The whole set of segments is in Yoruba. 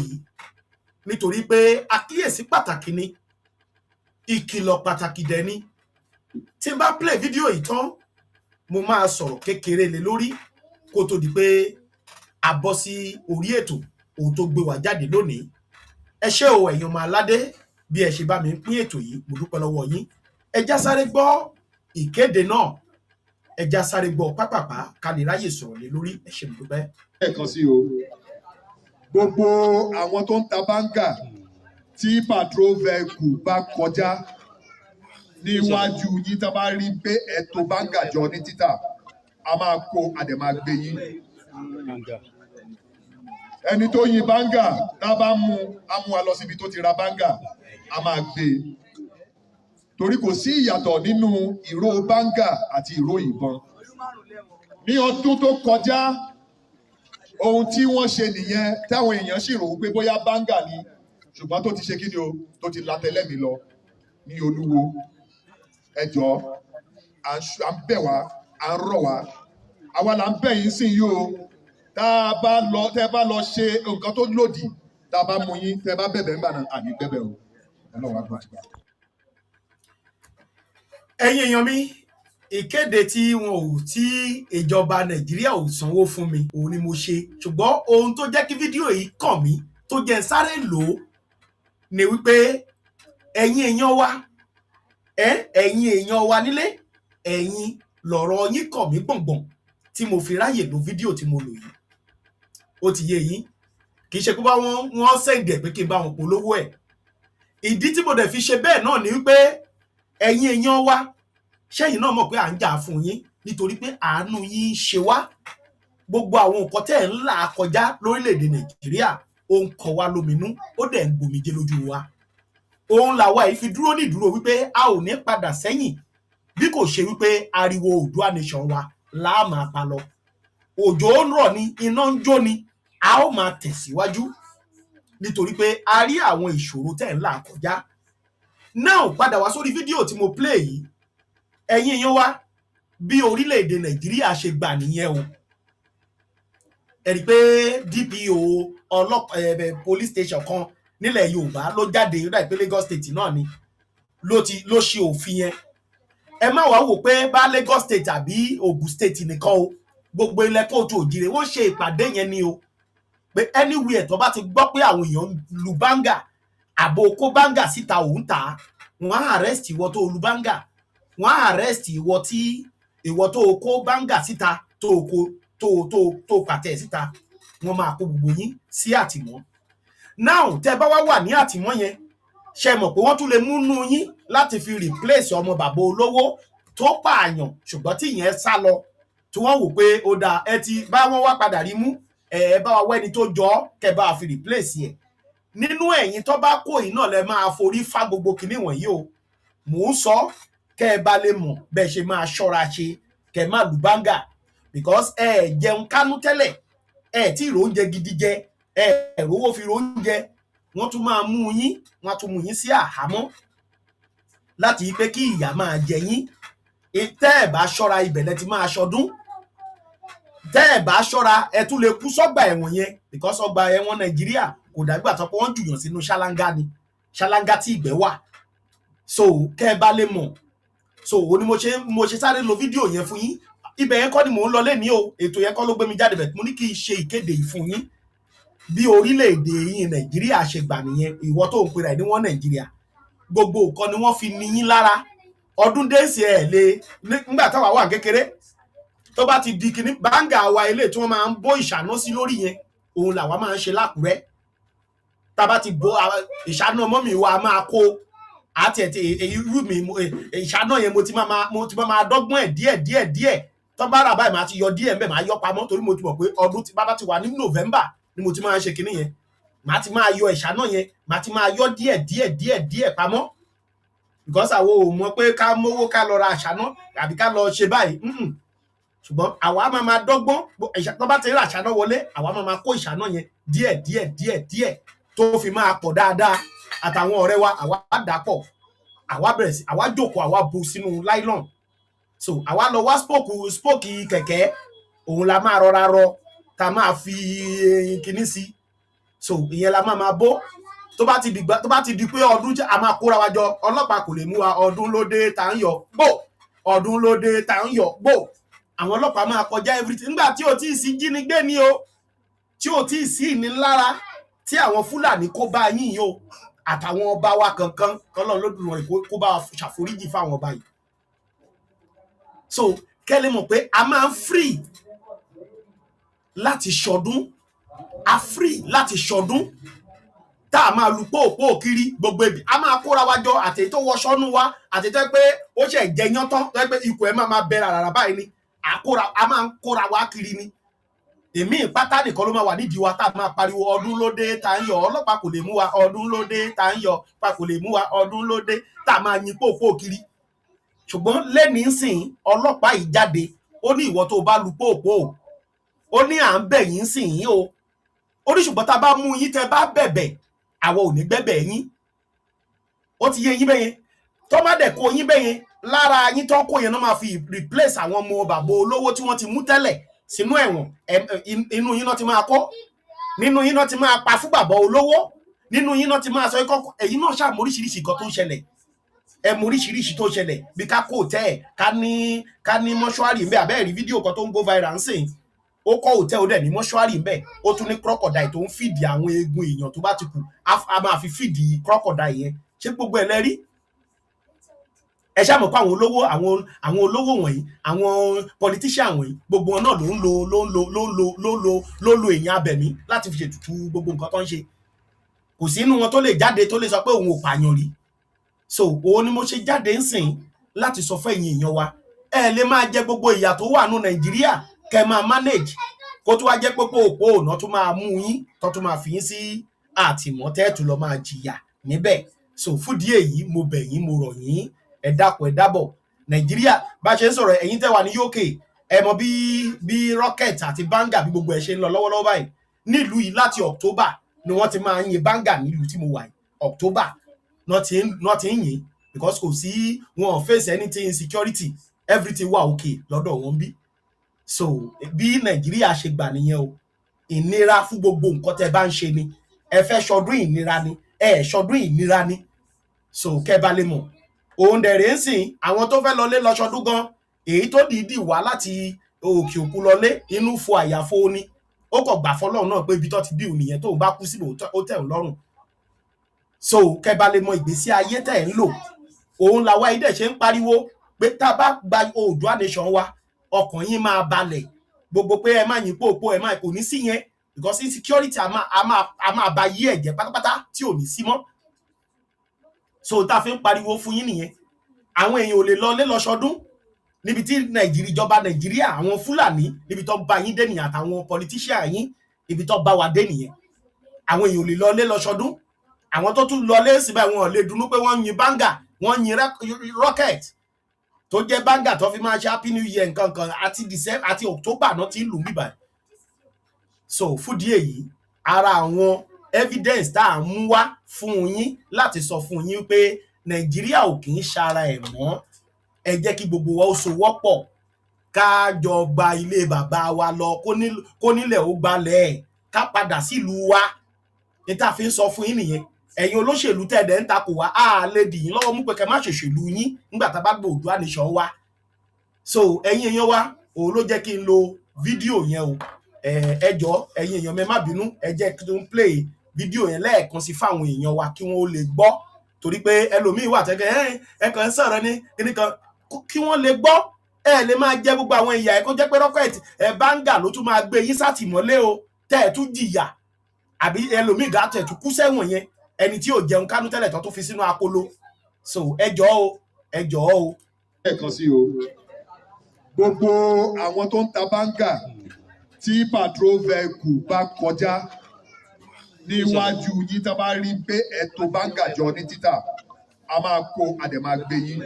yìí, nítorí pé àkíyèsí pàtàkì ni, ìkìlọ̀ pàtàkì dẹ̀ ni. Tí n bá play fídíò yìí tán, mo máa sọ̀rọ̀ kékeré lé lórí kó tó di pé a bọ́ sí orí ètò ohun tó gbé wa jáde lónìí. Ẹ ṣé o, ẹ̀yin ọmọ aládé, bí ẹ ṣe bá mi pín ètò yìí, mo dúpẹ́ lọ́wọ́ yín. Ẹ já sáré gbọ́ ìkéde náà, ẹ já sáré gbọ́ pápápá ká lè ráyè sọ̀rọ̀ lé lórí. Ẹ ṣé, mo dúpẹ́. Lẹ́ẹ̀kan sí o, gbogbo àwọn tó ń ta báńgà, tí patrol vehicle bá kọjá níwájú yín, tá bá rí pé ẹ tò báńgà jọ ní títà, a máa kó, a dẹ̀ máa gbé yín. Ẹni tó yin báńgà, tá a bá mú, á mú wa lọ síbi tó ti ra báńgà, a máa gbé e, torí kò sí ìyàtọ̀ nínú ìró báńgà àti ìró ìbọn. Ní ọdún tó kọjá, ohun tí wọ́n ṣe nìyẹn, táwọn èèyàn sì rò wípé bóyá báńgà ni, ṣùgbọ́n tó ti ṣe kí ni o, tó ti latẹ́lẹ́mì lọ ní Olúwo. Ẹ jọ̀ọ́, à ń bẹ̀ wá, à ń rọ̀ wá, àwa là ń bẹ̀ yín sí yìí o. Tá a bá lọ, tẹ́ bá lọ ṣe nǹkan tó lòdì, tá a bá mú yín, tẹ́ bá bẹ̀bẹ̀ ńgbà náà, àní bẹ̀bẹ̀ o. Ọlọ́run á gbọ́ tiwa. Ẹ̀yin èèyàn mi, ìkéde tí wọn ò tí ìjọba Nàìjíríà ò sanwó fún mi, òun ni mo ṣe. Ṣùgbọ́n ohun tó jẹ́ kí fídíò yìí kàn mí, tó jẹ́ n sáré lò ó, ni wípé ẹ̀yin èèyàn wa, ẹ ẹ̀yin èèyàn wa nílé, ẹ̀yin lọ̀rọ̀ yín kàn mí gbọ̀ngbọ̀n tí mo fi ráyè lo fídíò tí mo lò yìí. Ó ti yé yín, kì í ṣe pé bá wọn wọ́n send ẹ̀ pé kí n bá wọn polówó ẹ̀. Ìdí tí mo dẹ̀ fi ṣe bẹ́ẹ̀ náà ni wípé ẹ̀yin èèyàn wa, ṣẹ́yìn náà mọ̀ pé à ń jà fún yín nítorí pé àánú yín ń ṣe wá. Gbogbo àwọn nǹkan tẹ́ ẹ̀ ń là kọjá lórílẹ̀‐èdè Nàìjíríà, ó ń kọ wá lóminú, ó dẹ̀ ń gbomijé lójú wa. Òun làwa yìí fi dúró ní ìdúró wípé a ò ní padà sẹ́yìn, bí kò ṣe wípé ariwo Oòduà Nation wa láà máa pa lọ. Òjò ń rọ̀ ni, iná ń jó ni, a ó máa tẹ̀síwájú, nítorí pé a rí àwọn ìṣòro tẹ́ ń là kọjá. Now, padà wá sórí fídíò tí mo play yìí. Ẹ̀yin èèyàn wa, bí orílẹ̀-èdè Nàìjíríà ṣe gbà nìyẹn o. Ẹ rí i pé DPO ọlọ́pàá police station kan nílẹ̀ Yorùbá ló jáde, ó dàbí pé Lagos State náà ni, ló ti ló ṣe òfin yẹn. Ẹ má wàá wò pé bá Lagos State àbí Ogun State nìkan o, gbogbo ilẹ̀ káàárọ̀ oòjíire, wọ́n ṣe ìpàdé yẹn ni o, pé anywhere tó bá ti gbọ́ pé àwọn èèyàn ń lu báńgà àbò kó báńgà síta òun tà á, wọ́n á arrest ìwọ tó lu báńgà, wọ́n á arrest ìwọ tí ìwọ tó kó báńgà síta, tó kó tó pàtẹ síta, wọ́n máa kó gbogbo yín sí àtìmọ́. Now, tẹ́ bá wá wà ní àtìmọ́ yẹn, ṣe mọ̀ pé wọ́n tún lè múnú yín láti fi replace ọmọ bàbá olówó tó pààyàn, ṣùgbọ́n tí ìyẹn sá lọ, tí wọ́n wò pé ó dáa, ẹ ti bá wọn wá padà rí mú, ẹ bá wa wẹ́ni tó jọ ọ́, kẹ́ bá wa fi replace ẹ̀. Nínú ẹ̀yin tó bá kó yìí náà lẹ máa forí fá gbogbo kinní wọ̀nyí o. Mò ń sọ kẹ́ ẹ bá lè mọ̀ bẹ́ẹ̀ ṣe máa ṣọ́ra ṣe, kẹ́ ẹ má lu báńgà, because ẹ jẹun kánú tẹ́lẹ̀, ẹ tí ì róúnjẹ gidi jẹ, ẹ rówó fi róúnjẹ, wọ́n tún máa mú yín, wọ́n á tún mú yín sí àhámọ́ láti pé kí ìyà máa jẹ yín. Tẹ́ ẹ bá ṣọ́ra, ibẹ̀ lẹ ti máa ṣọdún. Tẹ́ ẹ bá ṣọ́ra, ẹ tún lè kú sọ́gbà ẹ̀wọ̀n yẹn, because ọgbà ẹ̀wọ̀n Nàìjíríà kò dàgbà tó pé wọ́n jùyàn sínú ṣáláńgá ni, ṣáláńgá tí ìgbẹ́ wà. So kẹ́ ẹ bá lè mọ̀, so ó ní mo ṣe sáré lo fídíò yẹn fún yín. Ibẹ̀ yẹn kọ́ ni mò ń lọ lẹ́ni o, ètò yẹn kọ́ ló gbé mi jáde bẹ̀. Mo ní kí n ṣe ìkéde yìí fún yín. Bí orílẹ̀-èdè yín Nàìjíríà ṣe gbà nìyẹn. Ìwọ tó ń pera ẹ̀ ní wọ́n Nàìjíríà, gbogbo nǹkan ni wọ́n fi ní yín lára. Ọdún déèsì ẹ̀ lè nígbà táwa wà kékeré, tó bá ti di kinní báńgà wa, ilé tí wọ́n máa ń bó ìṣáná sí lórí yẹn, òun làwa máa ń ṣe lákùrẹ́. Tá a bá ti bo ìṣáná ọmọ mi wa, máa kó àti ẹ̀ tí irú mi, ìṣáná yẹn, mo ti máa dọ́gbọ́n ẹ̀ díẹ̀ díẹ̀ díẹ̀. Tó bá rà báyìí, máa ti yọ díẹ̀ ńbẹ̀, máa yọ pamọ́, torí mo ti mọ̀ pé ọdún tí bá ti wà ní November ni mo ti máa ń ṣe kinní yẹn. Màá ti máa yọ ìṣáná yẹn, màá ti máa yọ díẹ̀ díẹ̀ díẹ̀ díẹ̀ pamọ́, because àwọn ò mọ̀ pé ká mówó ká lọ ra àṣáná àbí ká lọ ṣe báyìí. Ṣùgbọ́n àwa máa máa dọ́gbọ́n. Tó bá ti rí àṣáná wọlé, àwa máa máa kó ìṣáná yẹn díẹ̀ díẹ̀ díẹ̀ díẹ̀ tó fi máa pọ̀ dáadáa. Àtàwọn ọ̀rẹ́ wa, àwa dà pọ̀, àwa bẹ̀rẹ̀ sí, àwa jókòó, àwa bu sínú nylon. So àwa lọ wá spoke kẹ̀kẹ́, òun la máa rọra rọ, tá máa fi kinní sí. So ìyẹn la máa máa bó. Tó bá ti di pé ọdún jẹ́, a máa kóra wa jọ, ọlọ́pàá kò lè mú wa. Ọdún ló dé tá ń yọ gbò, ọdún ló dé tá ń yọ gbò. Àwọn ọlọ́pàá máa kọjá everything nígbà tí ò tí ì sí jínigbé ni o, tí ò tí ì sí ìnilára tí àwọn Fúlàní kó bá yín yìí o, àtàwọn ọba wa kankan kọlọ́n lódùmarè kó bá wa ṣàforíjì fáwọn ọba yìí. So kẹ́lẹ́ mọ̀ pé a máa ń free láti ṣọdún, a free láti ṣọdún, tá a máa lu póòpóò kiri gbogbo ibi, a máa kóra wa jọ, àtèyí tó wọṣọ nú wa, àtèyí tó yẹ pé ó ṣe jẹyán tán, tó yẹ pé ikùn ẹ máa máa bẹ ràràrà báyìí ni àkóra, a máa ń kóra wa kiri ni. Èmi ìpátá nìkan ló máa wà nídìí wa, tá a máa pariwo, "Ọdún ló dé tá ń yọ, ọlọ́pàá kò lè mú wa. Ọdún ló dé tá ń yọ, pa kò lè mú wa. Ọdún ló dé," tá a máa yin póòpóò kiri. Ṣùgbọ́n lẹ́nìí sìn, ọlọ́pàá yìí jáde, ó ní ìwọ tó bá lu póòpóò, ó ní à ń bẹ̀ yín sìn yín o. Ó ní ṣùgbọ́n tá a bá mú yín, tẹ́ bá bẹ̀bẹ̀, àwọn ò ní gbẹ́bẹ̀ yín. Ó ti yé yín bẹ́yẹn. Tó má dẹ̀ kó yín bẹ́yẹn, lára yín tó kó yẹn náà máa fi replace àwọn ọmọ bàbá olówó tí wọ́n ti mú tẹ́lẹ̀ sínú ẹ̀wọ̀n. Inú yín náà ti máa kọ́, nínú yín náà ti máa pa fún bàbá olówó, nínú yín náà ti máa sọ ikọ́. Èyí náà ṣàmú oríṣiríṣi nǹkan tó ń ṣẹlẹ̀. Ẹ mú oríṣiríṣi tó ń ṣẹlẹ̀, bí ká kó tẹ́ ká ní mọ́ṣúárì ńbẹ. Àbẹ́ẹ̀rí fídíò kan tó ń go viral ń sìn? Ó kọ́ hòtẹ́ẹ̀, ó dẹ̀ ní mọ́ṣúárì ńbẹ̀, ó tún ní crocodile tó ń feed àwọn eegun èèyàn tó bá ti kù, á máa fi feed crocodile yẹn. Ṣé gbogbo ẹ̀ lẹ́rí? Ẹ ṣáà mọ̀ pé àwọn olówó, àwọn olówó wọ̀nyí, àwọn politician wọ̀nyí, gbogbo wọn náà ló ń lo ló ń lo ló ń lo ló ń lo ló ń lo èèyàn abẹ̀mí láti fi ṣètùtù gbogbo nǹkan tó ń ṣe. Kò sí inú wọn tó lè jáde tó lè sọ pé òun ò pààyàn rí. So òun ni mo ṣe jáde ń sìn láti sọ fún ẹ̀yin èèyàn wa, ẹ lè máa jẹ gbogbo ìyà tó wà nù Nàìjíríà, kẹ́ máa manage, kó tó wá jẹ́ pé òpó ònà tó máa mú yín, tó tún máa fi yín sí àtìmọ́, tẹ́ẹ̀tù lọ máa jìyà níbẹ̀. So fúdìí èyí, mo bẹ̀ yín, mo rọ̀ yín, ẹ dákun, ẹ dábọ̀. Nàìjíríà bá ṣe ń sọ̀rọ̀, ẹ̀yin tẹ́ wà ní UK, ẹ mọ̀ bí rocket àti banger, bí gbogbo ẹ̀ ṣe ń lọ lọ́wọ́lọ́wọ́ báyìí nílùú yìí. Láti October ni wọ́n ti máa ń yin banger nílùú tí mo wà yìí. October náà ti ń yìn, because kò sí, wọn ò face anything insecurity, everything wà okay lọ́dọ̀ wọn bí. So bí Nàìjíríà ṣe gbà nìyẹn o. Ìnira fún gbogbo nǹkan tẹ́ bá ń ṣe ni. Ẹ fẹ́ ṣọdún, ìnira ni. Ẹ ṣọdún, ìnira ni. So kẹ́ bá lè mọ̀, òun dẹ̀rẹ̀ ń sìn àwọn tó fẹ́ lọlé lọ ṣọdún gan, èyí tó dìídì wá láti òkè òkun lọlé, inú fo àyàfo ni. Ó kàn gbà fọlọ́run náà pé ibi tó ti bí òun nìyẹn, tóun bá kú síbò, ó tẹ̀ òun lọ́rùn. So kẹ́ bá lè mọ ìgbésí ayé tẹ̀ ń lò, òun làwa yìí dẹ̀ ṣe ń pariwo pé tá a bá gba Oòduà Nation wa, ọkàn yín máa balẹ̀. Gbogbo pé ẹ má yín pòpò, ẹ má kò ní sí yẹn, because insecurity a máa ba yí ẹ̀jẹ̀ pátápátá tí ò ní sí mọ́. So tá a fi ń pariwo fún yín nìyẹn. Àwọn èèyàn ò lè lọ lé lọ ṣọdún níbi tí Nàìjíríà, ìjọba Nàìjíríà, àwọn Fúlàní, níbi tó bá yín dé nìyẹn, àtàwọn politician yín, ibi tó bá wa dé nìyẹn. Àwọn èèyàn ò lè lọ lé lọ ṣọdún. Àwọn tó tún lọ lé síbẹ̀, wọn ò lè dunnú pé wọ́n yin banger, wọ́n yin rocket tó jẹ́ banger tó fi máa ṣe Happy New Year nǹkan kan. Àti December àti October náà ti ń lù mí báyìí. So fúdìí èyí, ara àwọn evidence tá à ń mú wá fún yín láti sọ fún yín pé Nàìjíríà ò kì í ṣara ẹ̀ mọ́, ẹ jẹ́ kí gbogbo wa ó sowọ́pọ̀, ká jọ gba ilé bàbá wa lọ, kó nílẹ̀ ó gbalẹ̀ ẹ̀, ká padà sílùú wa. Ní tá a fi ń sọ fún yín nìyẹn. Ẹ̀yin olóṣèlú tẹ̀dẹ̀ ń takò wá, á lè dì yín lọ́wọ́ mú pé kẹ́ má ṣòṣèlú yín nígbà tá a bá gbọ́ Oòduà Nation wa. So ẹ̀yin èèyàn wa, òun ló jẹ́ kí n lo fídíò yẹn o. Ẹ jọ̀ọ́, ẹ̀yin èèyàn mi, ẹ má bínú, ẹ jẹ́ kí n play fídíò yẹn lẹ́ẹ̀kan sí fáwọn èèyàn wa kí wọ́n ó lè gbọ́, torí pé ẹlòmíín wà tẹ́kẹ́ ẹ ẹ kàn ń sọ̀rọ̀ ní kíní kan, kí wọ́n lè gbọ́. Ẹ lè máa jẹ gbogbo àwọn ìyà ẹ, kó jẹ́ pé rocket ẹ, banger ló tún máa gbé yín sátìmọ́lé o, tẹ́ ẹ tún jìyà, àbí ẹlòmíín gà tẹ̀ tún kú sẹ́wọ̀n yẹn, ẹni tí ò jẹun kánú tẹ́lẹ̀ tó tún fi sínú akolo. So ẹ jọ̀ọ́ o, ẹ jọ̀ọ́ o. Lẹ́ẹ̀kan sí o, gbogbo àwọn tó ń ta banger, tí patrol vehicle bá kọjá níwájú yín, tá bá rí pé ẹ tò banger jọ ní títà, a máa kó, a dẹ̀ máa gbé yín.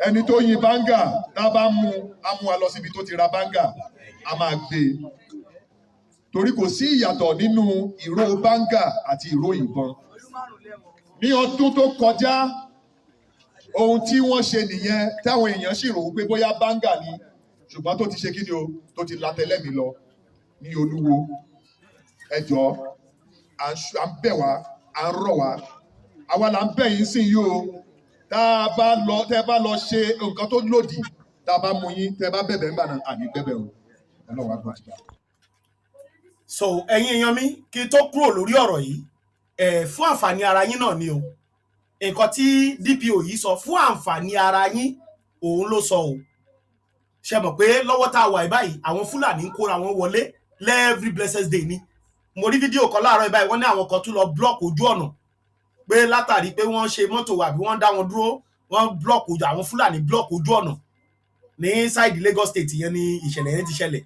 Ẹni tó yin banger, tá a bá mú, a mú wa lọ síbi tó ti ra banger, a máa gbé e, torí kò sí ìyàtọ̀ nínú ìró banger àti ìró ìbọn. Ní ọdún tó kọjá, ohun tí wọ́n ṣe nìyẹn, táwọn èèyàn sì rò wípé bóyá banger ni, ṣùgbọ́n tó ti ṣe kí ni o, tó ti latẹ́lẹ́mì lọ ní Olúwo. Ẹ jọ̀ọ́, à ń bẹ̀ wá, à ń rọ̀ wá, àwa là ń bẹ̀ yín sí yìí o. Tá a bá lọ, tẹ́ ẹ bá lọ ṣe nǹkan tó lòdì, tá a bá mú yín, tẹ́ ẹ bá bẹ̀bẹ̀ ńgbà náà, àní bẹ̀bẹ̀ o. Ọlọ́run á gbà. So ẹ̀yin èèyàn mi, kí n tó kúrò lórí ọ̀rọ̀ yìí, ẹ̀ fún àǹfààní ara yín náà ni o. Nǹkan tí DPO yìí sọ, fún àǹfààní ara yín òun ló sọ o. Ṣe mọ̀ pé lọ́wọ́ tá a wà báyìí, àwọn Fúlàní ń kóra wọn wọlé every blessed day ni. Mo rí fídíò kan láàárọ̀ báyìí, wọ́n ní àwọn kan tún lọ block ojú ọ̀nà pé látàrí pé wọ́n ṣe mọ́tò àbí wọ́n dá wọn dúró, wọ́n block ojú, àwọn Fúlàní block ojú ọ̀nà ní side Lagos State yẹn ni ìṣẹ̀lẹ̀ yẹn ti ṣẹlẹ̀,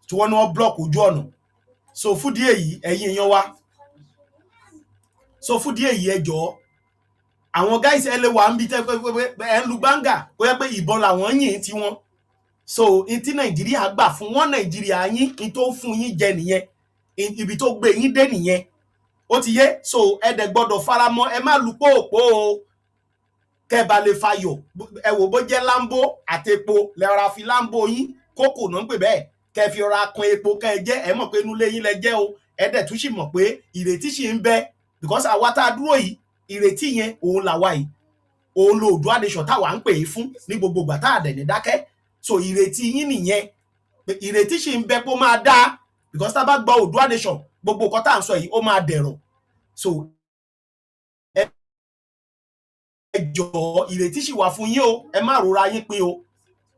tí wọ́n ní wọ́n block ojú ọ̀nà. So fúdìí èyí, ẹ̀yin èèyàn wa, so fúdìí èyí, ẹ jọ̀ọ́, àwọn guys, ẹ lè wà ń bi tẹ́ pé ẹ ń lu gbáǹgà kó yẹ pé ìbọn làwọn yìn tí wọn. So n tí Nàìjíríà gbà fún wọn, Nàìjíríà yín, n tó fún yín jẹ nìyẹn, ibi tó gbé yín dé nìyẹn. Ó ti yé. So ẹ dẹ̀ gbọ́dọ̀ faramọ́, ẹ má lu pòpò o, kẹ́ bá lè fayọ̀. Ẹ wò, bó jẹ́ láńbó àtepo lẹ́ra fi láńbó yín, kókò náà ń pè bẹ́ẹ̀, kẹ́ fi ra kan epo kẹ́ ẹ jẹ́. Ẹ mọ̀ pé inú ilé yín lẹ jẹ́ o. Ẹ dẹ̀ tún sì mọ̀ pé ìrètí sì ń bẹ, because àwa tá a dúró yìí, ìrètí yẹn òun làwa yìí, òun lo Oòduà Nation táwa ń pè é fún ní gbogbo ìgbà tá a dẹ̀ ní dákẹ́. So ìrètí yín nìyẹn, pé ìrètí sì ń bẹ pé ó máa dáa, because tá a bá gbọ́ Oòduà Nation, gbogbo nǹkan tá à ń sọ yìí, ó máa dẹ̀rọ̀. So ẹ jọ̀ọ́, ìrètí sì wà fún yín o. Ẹ má rora yín pin o,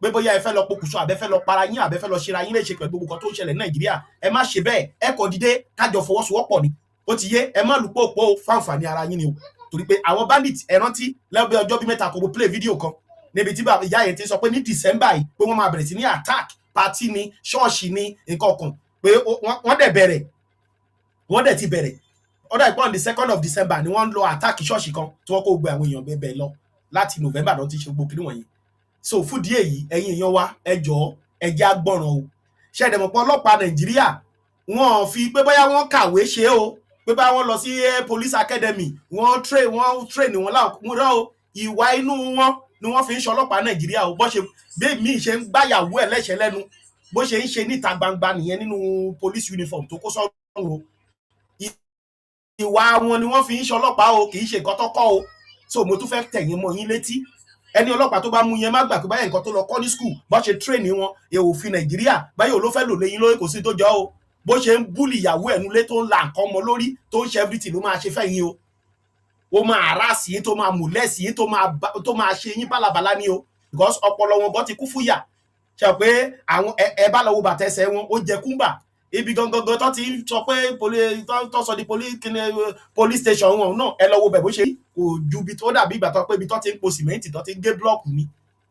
pé bóyá ẹ fẹ́ lọ pokùnso, àbẹ́ fẹ́ lọ para yín, àbẹ́ fẹ́ lọ ṣera yín léṣe pẹ̀lú gbogbo nǹkan tó ń ṣẹlẹ̀ ní Nàìjíríà. Ẹ má ṣe bẹ́ẹ̀. Ẹ kọ̀ dìde, kájọ fọwọ́sowọ́pọ̀ ni. Ó ti yé. Ẹ má lùpọ̀ òpó fáǹfààní ara yín ni o, torí pé àwọn bandit, ẹ rántí lẹ́gbẹ̀ẹ́ ọjọ́ bí 3 kò mo play video kan níbi tí bàbá ìyá yẹn ti sọ pé ní December yìí pé wọ́n máa bẹ̀rẹ̀ sí ní attack party ni, ṣọ́ọ̀ṣì ni, nǹkan kan, pé wọ́n dẹ̀ bẹ̀rẹ̀, wọ́n dẹ̀ ti bẹ̀rẹ̀. Ọ̀dà ìpọ́n the 2nd of December ni wọ́n ń lọ attack ṣọ́ọ̀ṣì kan tí wọ́n kó gbé àwọn èèyàn bẹ́ẹ̀ lọ. Láti November náà ti ṣe gbogbo kiri wọ̀nyí. So fúdìí èyí, ẹ̀yin èèyàn wa, ẹ jọ̀ọ́, ẹ jẹ́ á gbọ́ràn o. Ṣẹ̀dẹ̀mọ̀pọ̀ ọlọ́pàá Nàìjíríà, wọ́n fi pé bóyá wọ́n kàwé ṣe o, pé bóyá wọ́n lọ sí police academy, wọ́n train wọn láwọn rán o. Ìwà inú wọn ni wọ́n fi ń ṣọlọ́pàá Nàìjíríà o. Bó ṣe bí mi ṣe ń gbáyàwó ẹ̀ lẹ́sẹ̀ lẹ́nu, bó ṣe ń ṣe níta gbangba nìyẹn nínú police uniform tó kó sọ́run o. Ìwà wọn ni wọ́n fi ń ṣọlọ́pàá o, kì í ṣe nǹkan tó kọ́ o. So mo tún fẹ́ tẹ̀yìn mọ́ yín létí, ẹni ọlọ́pàá tó bá mú yẹn, má gbà pé báyìí nǹkan tó lọ kọ́ ní school, bó ṣe train wọn, òfin Nàìjíríà báyìí ló fẹ́ lò léyìn lórí. Kò sí tó jọ o. Bó ṣe ń bully ìyàwó ẹ̀ nulẹ̀, tó ń la nǹkan ọmọ lórí, tó ń ṣe everything, ló máa ṣe fẹ́ yín o. Ó máa harass yín, tó máa molest yín, tó máa ṣe yín bálabàlá ní o, because ọpọlọ wọn gan ti kú fúyà. Ṣe pé àwọn ẹ bá lọ wo bàtà ẹsẹ̀ wọn, ó jẹ kúmbà ibi gangan tó ti ń sọ pé tó sọ di police station wọn náà. Ẹ lọ wo bẹ̀ bó ṣe rí, kò ju ibi tó dàbí ìgbà tó pé ibi tó ti ń po sìmẹ́ǹtì, tó ti ń gé block ni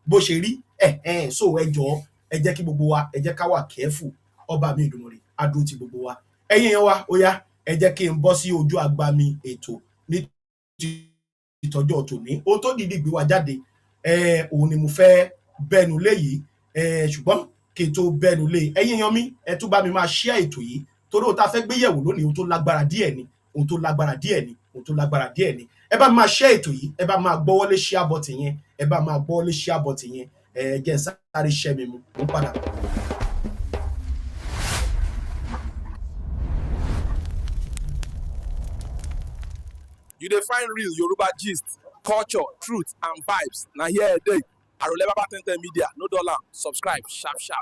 bó ṣe rí ẹ ẹ. So ẹ jọ̀ọ́, ẹ jẹ́ kí gbogbo wa, ẹ jẹ́ ká wà careful. Ọba mi Èdùmàrè á dúró ti gbogbo wa. Ẹ̀yin èèyàn wa, ó yá, ẹ jẹ́ kí n bọ́ sí ojú agbami ètò ní ìtọ́jọ́ tòní. Ohun tó dìídì gbé wa jáde, òun ni mo fẹ́ bẹnu lé yìí. Ṣùgbọ́n kí n tó bẹnu lé, ẹ̀yin èèyàn mi, ẹ tún bá mi máa share ètò yìí, torí ohun tá a fẹ́ gbé yẹ̀wò lónìí, ohun tó lágbára díẹ̀ ni, ohun tó lágbára díẹ̀ ni, ohun tó lágbára díẹ̀ ni. Ẹ bá máa share ètò yìí, ẹ bá máa gbọ́wọ́lé share button yẹn, ẹ bá máa gbọ́wọ́lé share button yẹn. Ẹ jẹ́ n sáré ṣẹ́ mi mu, mo ń padà bọ̀. You dey find real Yoruba gist, culture, truth and vibes. Na here e dey. Arole Baba Ten Ten Media, no dull am, subscribe sharp sharp.